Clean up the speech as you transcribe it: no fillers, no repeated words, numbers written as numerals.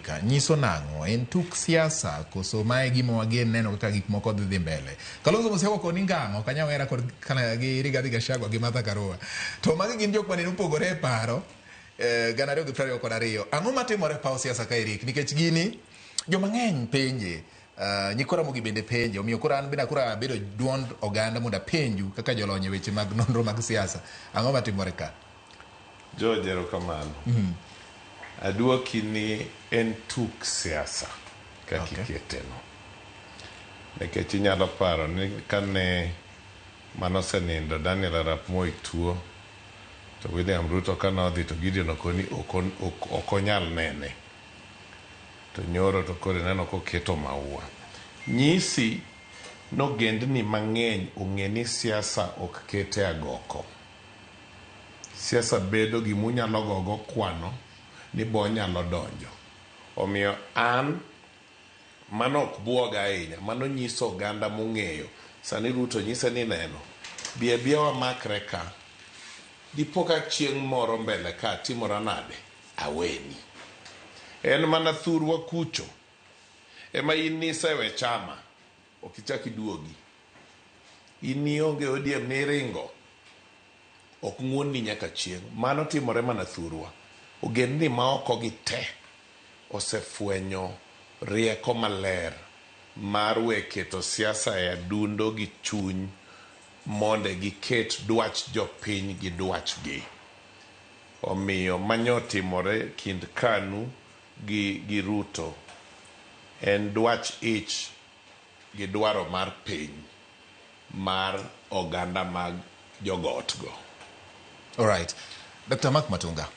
ka nyiso nang'o? En tuk siasa koso mae gima wagen neno kaka gik moko dhi dhi mbele? Kalonzo Musyoka koni ngang' ok anyal wera kod kana gi Rigathi Gachagua gi Martha Karua. To magi gin jok mane opogore e paro 2022. Ang'o matimore e paw siasa ka Eric? Nikech gini joma ng'eny penje. Nyikwa Ramogi bende penje. Omiyo koro an bende akoro abedo duond oganda mondo apenju kaka jolony e weche mag nonro mag siasa. Ang'o matimore ka? George, erokamano. Aduoki ni en tuk siasa kaka ikete no. Nikech inyalo paro ni kane manosenindo Daniel Arap Moi tuo, to William Ruto kane odhi to Gideon okoni ok onyal nene. To nyoro to koro ineno koketo maua. Nyisi nogendni mang'eny ong'e ni siasa ok ket e agoko. Siasa bedo gima unyalo gogo kwano ni be onyalo donjo. Omiyo an mano ok buoga ahinya. Mano nyiso oganda mong'eyo. Sani Ruto nyise ni neno, bi abiya wamakre ka. Dipo ka chieng' moro mbele ka atimora nade? Aweni. En mana thurwa kucho ema in nisewe chama, ok ichak iduogi. In nionge ODM niringo. Ok ng'uonni nyaka chieng'. Mano timore mana thurwa. Ogendni maoko gi te osefwenyo rieko maler mar we keto siasa e adundo gi chuny monde giket dwach jopiny gi dwachgi. Omiyo manyotimore kind Kanu gi gi Ruto en dwach ich gi dwaro mar piny mar oganda mag jogot go. Alright. Dr. Mark Matunga.